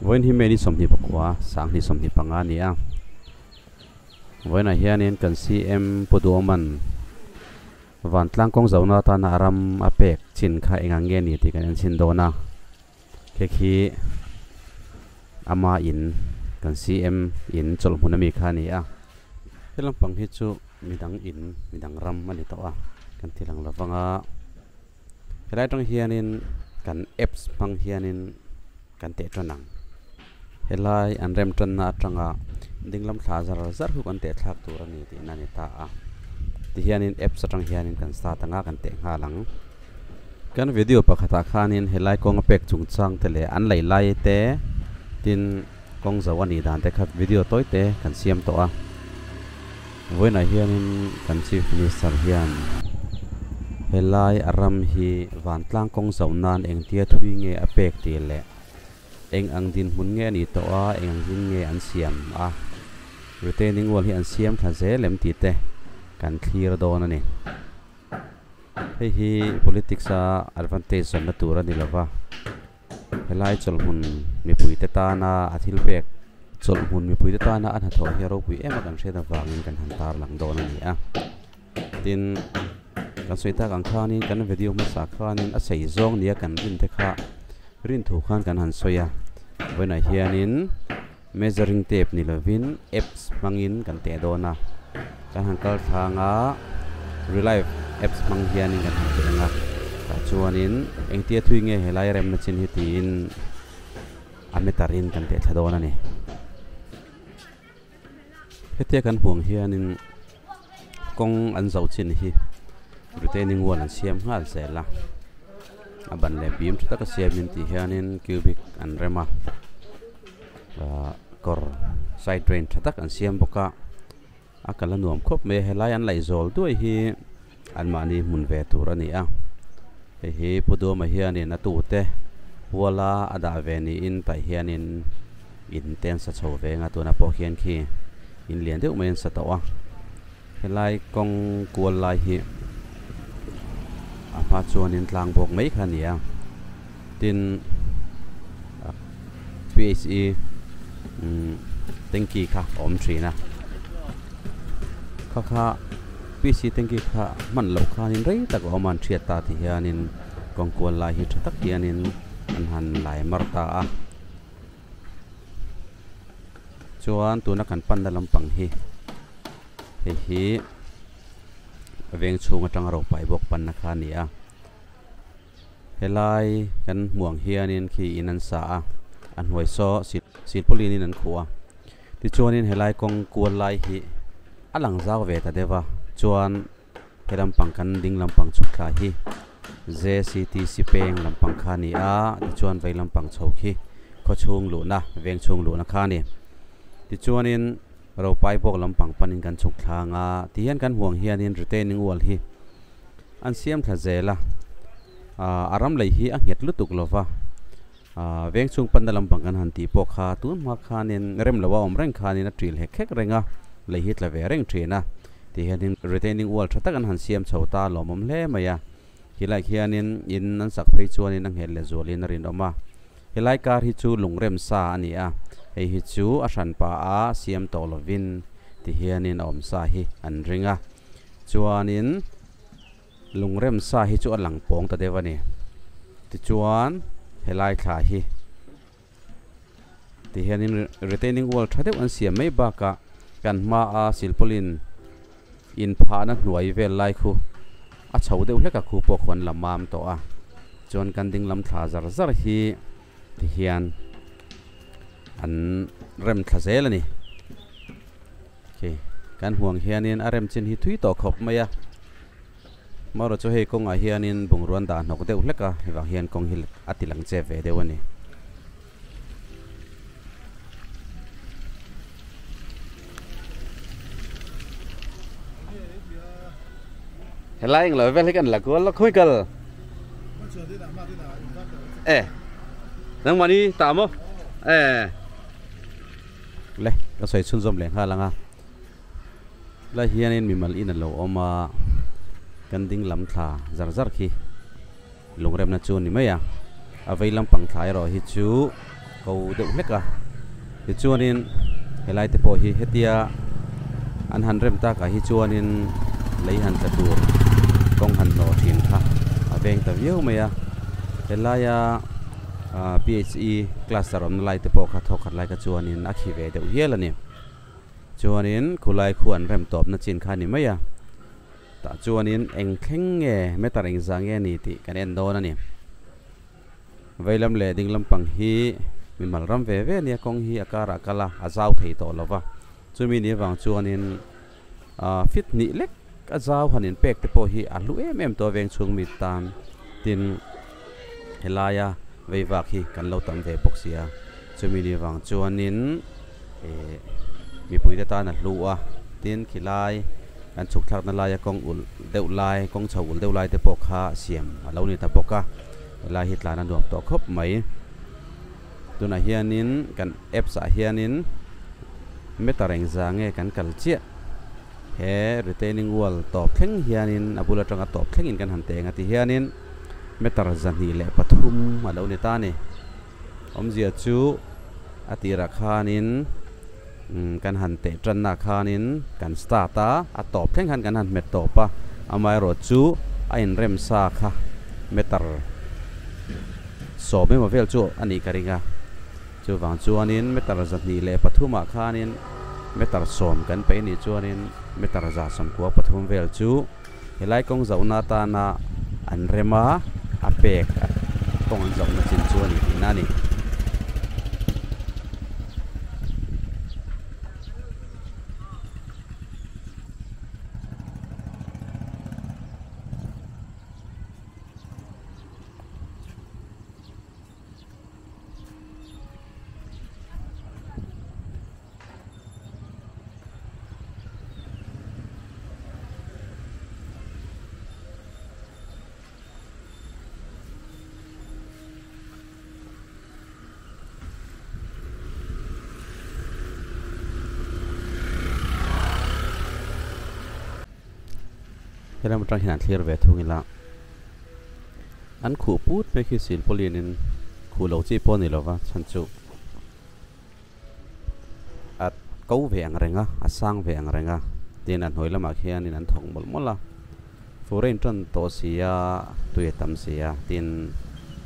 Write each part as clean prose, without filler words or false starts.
Vawiin hi May ni 24 2025 a ni a. Vawiinah hianin kan CM Pu Duhawman Vantlang kawng zohna atana a ram a pek chin kha eng ang nge ni tih kan en chhin dawn a. Khi khi ama in kan CM in chawlhhmun ami kha a ni a. He lampang hi chu midang in midang ram a ni tawh a kan ti lang lovang a. Helai atang hianin kan apps hmang hianin kan teh tan ang. Helai an rem tanna atanga dinglam thla zar zar khu kan teh thlak tur a ni tihna a ni ta a. Tihianin apps atang hianin kan start anga kan teh nghal ang. Kan video pakhatah khanin helai kawnga pek chungchang te leh an lei lai te tin kawng zo a nih dan te kha video tawi te kan siam tawh a. Vawiinah hianin kan Chief Minister hian helai a ram hi vantlang kawng zo nan engtia thui nge a pek tih leh eng ang dinhmun nge a nih tawh a, eng ang zin nge an siam a, retaining wall hi an siam thla zel em tih te kan thlir dawn a ni. Hei hi politics a advantage zawnna tur a ni lova, helai chawlhmun mipuite tana a thil pek chawlhmun mipuite tana a hnathawh hi a ropui em a kan hriat avangin kan han tarlang dawn a ni a. Tin, kan sawi tak ang khanin kan video hmasa khanin a sei zawng nia kan rin te kha rin thu khan kan han sawi a. Vawiinah hianin measuring tape ni lovin apps hmangin kan teh dawn a. Kan han kal thlang a, Relive apps hmang hianin kan han teh ang a. Tah chuanin engtia thui nge helai remna chin hi tiin a meter in kan teh thla dawn a ni. Hetia kan hmuh ang hianin kawng an zo chin hi retaining wall an siam nghal zel a a ban leh bim tha taka siamin tih hianin cubic an rem a ahh kawr side drain tha tak an siam bawk a a kal a nuam khawp mai a helai an laih zawl duai hi anmahni hmun ve tur a ni a hei hi Pu Duama hianin a tute huala a dah ve niin tah hianin in te an sa chho ve ang a tunah pawh khian khi in lian deuh mai an sa tawh a helai kawng kual lai hi a hma chuanin tlang bawk mai kha a ni a tin P H E umm tanky kha a awm thin a kha kha P C tanky kha hman loh khanin rei tak a awm a an hriat ta ti hianin kawng kual lai hi tha tak hianin an han lai mar ta a chuan tuna kan panna lampang hi hei hi veng chhung atanga ro pai bawk panna kha a ni a. Helai kan hmuh ang hianin khi in an sa a, a hnuai saw silpawlin in an khuh a. Tichuanin helai kawng kual lai hi a lang zau ve ta deuh a, chuan he lampang kan ding lampang chhuk thla hi J_C_T_C peng lampang kha a ni a, tichuan vei lampang chho khi khawchhung luhna veng chhung luhna kha a ni. Tichuanin Ropai bawk lampang panin kan chhuk thlang a, tihian kan hmuh ang hianin retaining wall hi an siam thla zel a ah a ram lei hi a nghet lutuk lo va ah veng chhung panna lampang kan han tih pawh kha tun hma khanin rem lo a awm reng khanin a ṭil hek hek reng a lei hi tla ve reng ṭhin a ti hianin retaining wall ṭha tak an han siam chho ta lawmawm hle mai a helaiah hianin in an sak phei chuanin a nghet leh zualin a rinawm a helai kar hi chu lungrem sa a ni a hei hi chu a hranpa a siam tawh lovin ti hianin a awm sa hi an ring a. Chuanin lungrem sa hi chu a lang pawng ta deuh a ni. Tichuan helai thla hi tihianin retaining wall tha deuh an siam mai bakah kan hmaa silpawlin inphahna hnuai vel lai khu a chho deuh hlek a khu pawh khu an la mam tawh a. Chuan kan ding lam thla zar zar hi tihian an rem thla zel a ni. Khi kan huang hianin a rem chin hi thui tawh khawp mai a marawh chu hei kawngah hianin bungrua an dah hnawk deuh hlek a hei vang hian kawng hi a ti lang che ve deuh a ni. Helai englo vel hi kan la kual lo khawi kal e nangmahni tah maw e. Le ka sawi chhunzawm leh nghal ang a helai hianin mimal in a lo awm a kan ding lam thla zar zar khi lungremna chu a ni mai a a vei lampang thla erawh hi chu ko deuh hlek a tichuanin helai te pawh hi hetia an han rem takah hi chuanin lei han tla tur kawng han hnawh thin kha a veng ta viau mai a helaia ah P H E cluster awmna lai te pawh kha thawkhat lai kha chuanin a khi ve deuh hial a ni chuanin khulai khu an rem tawpna chin kha a ni mai a. Tah chuanin eng thleng nge meter eng zah nge a ni tih kan en dawn a ni. Veilam leh ding lampang hi mimal ram ve ve a nia kawng hi a karah kal a, a zau thei tawh lo va. Chumi ni avang chuanin ah fit hnih lek a zau han inpek te pawh hi a hlu em em tawh a veng chhung mi tan tin helaia veivak hi kan lo tam ve bawk sia. Chumi ni avang chuanin ih mipuite tan a hlu a tin khilai kan chhuk thlakna laia kawng ulh deuh lai kawng chho ulh deuh lai te pawh kha siam a lo ni ta bawk a helai hi tlan a nuam tawh khawp mai tunah hianin kan apps ah hianin meter engzah nge kan kal chiah he retaining wall tawp thleng hianin a bul atanga tawp thlengin kan han teng a ti hianin meter 203 a lo ni ta a ni. Awmzia chu a tirah khanin kan han teh tanna khanin kan start a, a tawp thleng khan kan han hmet tawp a, amaherawh chu a inrem sa kha meter 10 emaw vel chu a nih ka ring a, chuvang chuanin meter 203 ah khanin meter 10 kan peih anih chuanin meter 193 vel chu Helai kawng zohna atana an rem a, a pek kawng an zohna chin chu a ni tihna a ni. Helam atang hian an thlir ve thung ila an khuh put mai khi silpawlin in khuh lo chi pawh a ni lova chhan chu a ko ve ang reng a a sang ve ang reng a tin a hnuai lamah khianin an thawk mawlh mawlh a fur a intan tawh si a tui a tam si a tin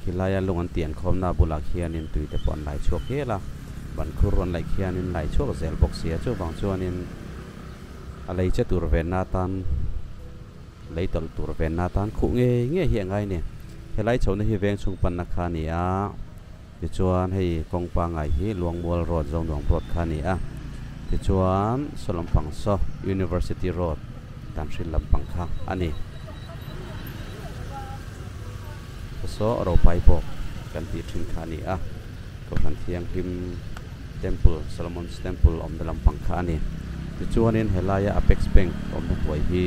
khilaia lung an tih an khawmna bulah khianin tui te pawh an lai chhuak hial a ban khur an laih khianin lai chhuak zel bawk si a chuvang chuanin a lei che tur venna atan lei tawlh tur venna atan khuh ngei ngei hi a ngai a ni helai chhohna hi veng chhung panna kha a ni a. Tichuan hei kawng pangngai hi Luangmual Road, Zonuam Road kha a ni a. Tichuan saw lampang saw University Road, Tanhril lampang kha a ni. Saw Ropai bawk kan tih thin kha a ni a. Kohhran Thianghlim Temple, Solomon's Temple awmna lampang kha a ni. Tichuanin helaia Apex Bank awmna hnuai hi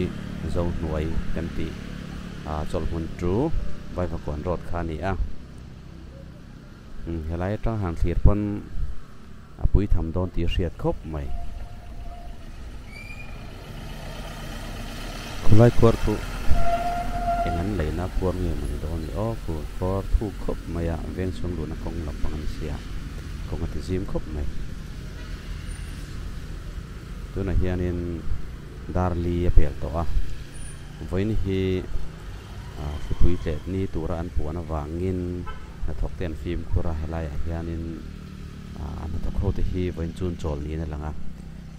Zohnuai kan tih chawlhmun chu Vaivakuan Road kha a ni a. Helai atang han thlir pawn a pui tham dawn tih a hriat khawp mai. Khawlai khuar chu eng an leina khuar nge mawni dawn ni aw khu khuar thuk khawp mai a veng chhung luhna kawng lampang a ni sia kawng a ti zim khawp mai. Tunah hianin dar li a pel tawh a vawiin hi. Thlipui tlet ni tura an puan avangin hnathawk te an fimkhur a, helaiah hianin a hnathawk ho te hi vawiin chun chawl niin a lang a,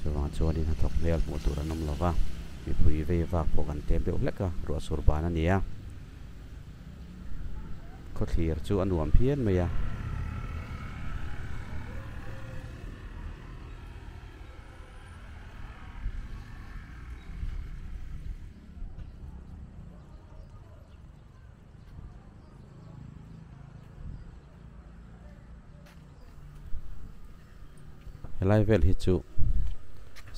chuvang chuanin hnathawk hmel hmuh tur an awm lo va, mipui vei vak pawh kan tlem deuh hlek a, ruah sur ban a ni a, khawthlir chu a nuam phian mai a. Helai vel hi chu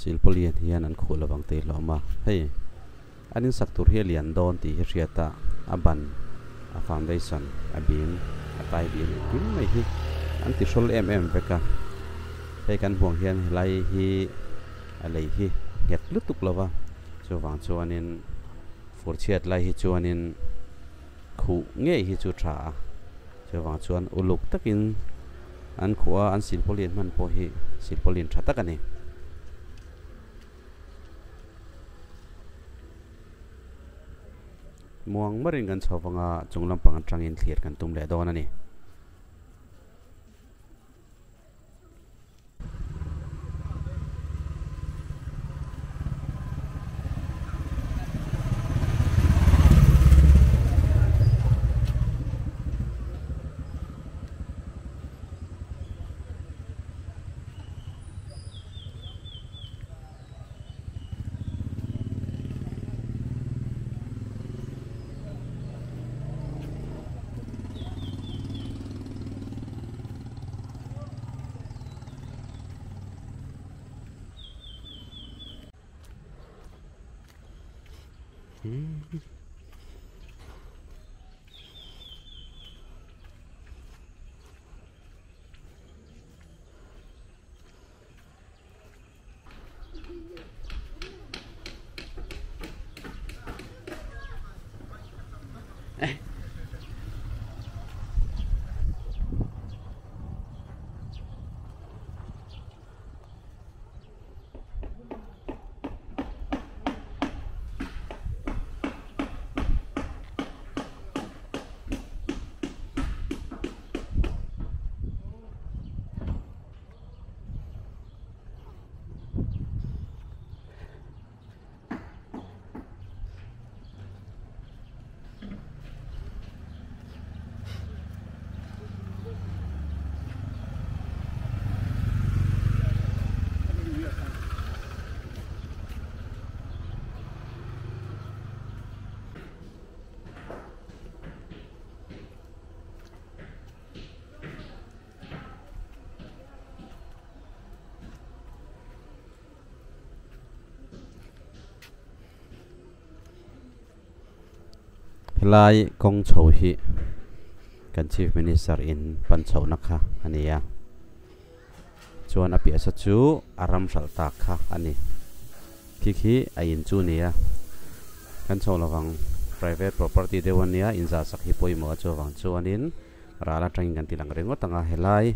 silpawlian hian an khuh lovang tih hlawm a hei an in sak tur hi a lian dawn tih hi hriat a a ban a foundation a bim a tai bim engkim mai hi an ti hrawl em em vek a hei kan hmuh ang hian helai hi a lei hi a nghet lutuk lova chuvang chuanin fur chhiat lai hi chuanin khuh ngei hi chu tha a chuvang chuan uluk takin An khuh a an silpauline hman pawh hi silpauline tha tak a ni. Muang marin kan chho vang a chung lampang atangin thlir kan tum leh dawn a ni. Helai kawng chho hi kan Chief Minister in pan chhohna kha a ni a, chuan a piahsa chu a ram hralh tak kha a ni. Khi khi a in chu a ni a, kan chho lovang private property deuh a nia, inzah sak hi pawimawh a chuvang chuanin ral atangin kan ti lang ringawt ang a, helai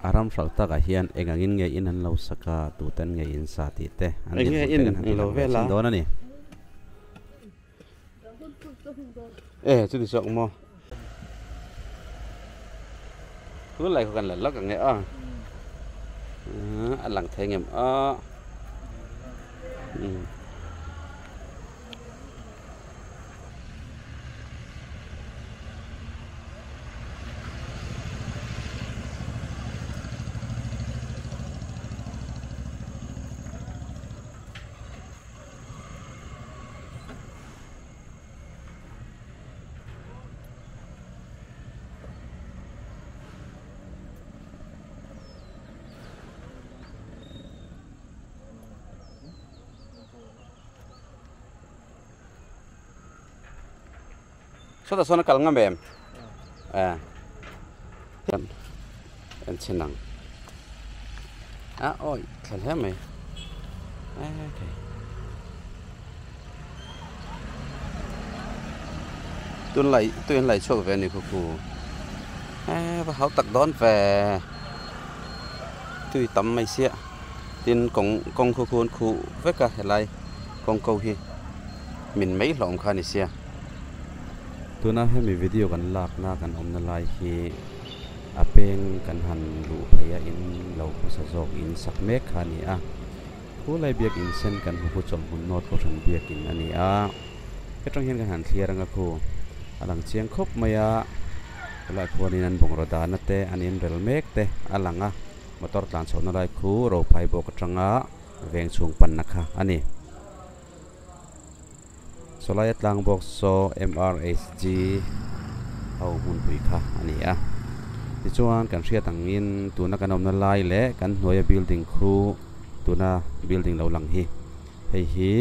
A ram hralh takah hian eng angin nge in an lo sak a, tuten nge in sa tih te an Eng nge dinhmun te in kan han ti lo lang ve vel a? chin dawn a ni. E chuti zawk maw? Thu lai khaw kan la lak ang e a, a lang thei ngem a. Sawtah sawn a kal ngam em? Eh. En chhin ang. A awi thla hle mai. Eh okay. Tun lai tui an lai chhuak ve a ni khu khu. Eh va hau tak dawn ve. Tui tam mai sia. Tin kawng kawng khu khu an khuh vek a helai kawng ko hi min mai hlawm kha a ni sia. Tuna hemi video kan lakna kan awmna lai hi a peng kan han luh phei a in lo hmasa zawk in sak mek kha a ni a. Khu lai biakin sen kan hmu khu chawlhmun nawt kohhran biakin a ni a. Hetang hian kan han thlir anga khu a lang chiang khawp mai a. Helaiah khuanin an bungraw dahna te an inrel mek te a lang a. Motor tlan chhohna lai khu rophai bawk atanga veng chhung panna kha a ni. Sawlaia tlang bawk saw MRHG ho hmunpui kha a ni a. Tichuan kan hriat angin tuna kan awmna lai leh kan hnuaia building khu tuna building lo lang hi hei hi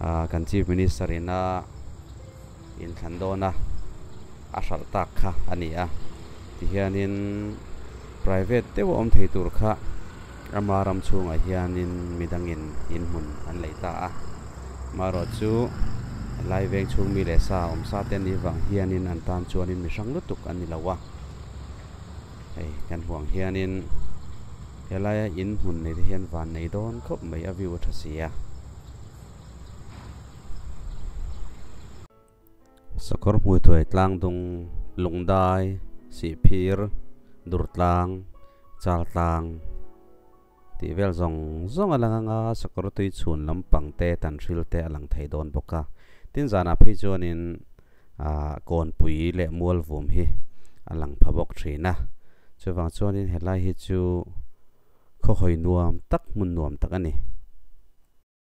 ah kan Chief Minister ina inthlan dawna a hralh tak kha a ni a. Tihianin private deuh a awm thei tur kha ama ram chhungah hianin midangin inhmun an lei ta a. Marawh chu helai veng chhung mi leh sa awm sa te an nih vang hianin an tan chuanin mi hrang lutuk an ni lo a. Hei kan huang hianin helaia in hmun nei te hian van nei dawn khawp mai a view a tha si a. Sakawr hmui thuai tlang dung lungdai sihphir dur tlang chal tlang tih vel zawng zawng a lang anga sakawr tui chhun lampang te tan hril te a lang thei dawn bawk a tin zanah phei chuanin ah kawnpui leh mual vum hi a lang pha bawk thin a chuvang chuanin helai hi chu khawhawi nuam tak hmun nuam tak a ni.